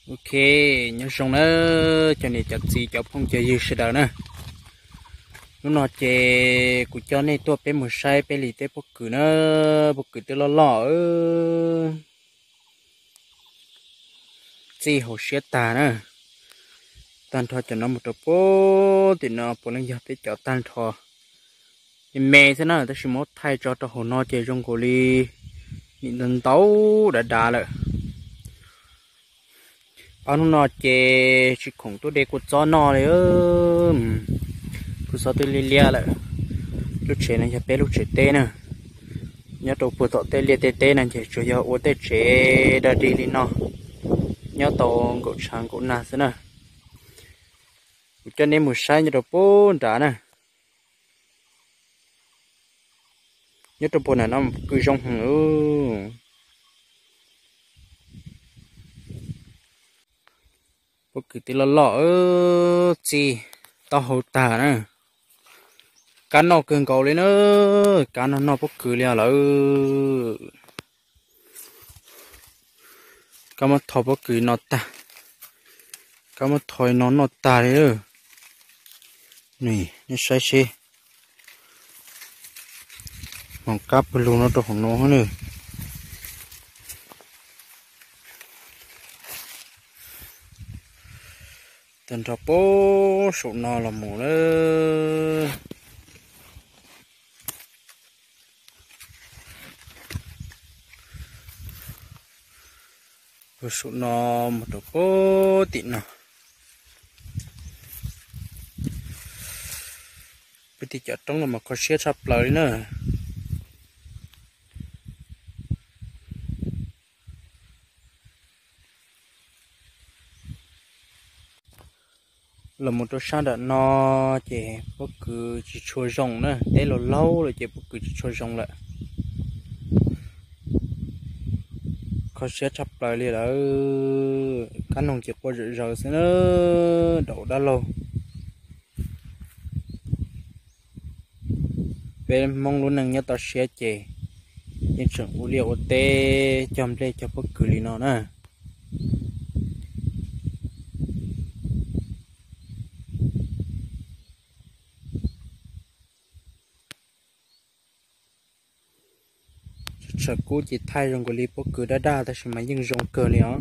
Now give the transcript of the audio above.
Ok, nyob zoo na, cov niam cov txiv cov phooj cov ywg sawv daws na. Hnub no ces kuv coj nej tuaj peb mus saib peb li teb pob kws na, pob kws twb loj loj, txij hauv siab tag na. Tag nrho cov no mus rau puag tim no puav leej yog peb cov tag nrho. Me me xwb na, tab sis muab thaij tso rau hauv no ces zoo nkaus li nim ntau ntau dav dav lawm. Ob hnub no ces tsis khoom tuaj de kua txob noj li. Kua txob twb liab liab lawm. Lub tsev no yog peb lub tsev teb na. Nyob rau puag tom tej liaj tej teb no ces tsuas yog ua tej tsev dog dig li no, nyob tau nkaum tshav nkaum nag xwb na. Kuv coj neb mus saib nyob rau puag nrad na. Nyob rau puag nram no pob kws zoo heev. Pob kws twb loj loj, txij taub hau tag na. Kab noj kawg nkaus li na, kab no noj pob kws li os lawm. Kab muab tho pob kws no tag, kab muab tho no noj tag li. Nej saib seb, hmoov kab pawg lug no rau hauv no na. Tag nrho puag saum no los mus na. Puag saum no mus rau puag tim no. Peb tej cov roob no mas kho siab tshaj plaws li na. Los mus rau sab nram no ces pob kws tsis tshua zoo na, teb laug laug lawm ces pob kws tsis tshua zoo lawm. Kho siab tshaj plaws li lawm, kab noog ces quaj zom zaws xwb na, daum dab laug. Peb Hmoob lub neej nyob toj siab ces yeej tseem ua liaj ua teb cog nplej cog pob kws li no na. Tshav kub ces thaij zoo nkaus li pob kws daj daj tab sis mas yeej zoo kawg li os.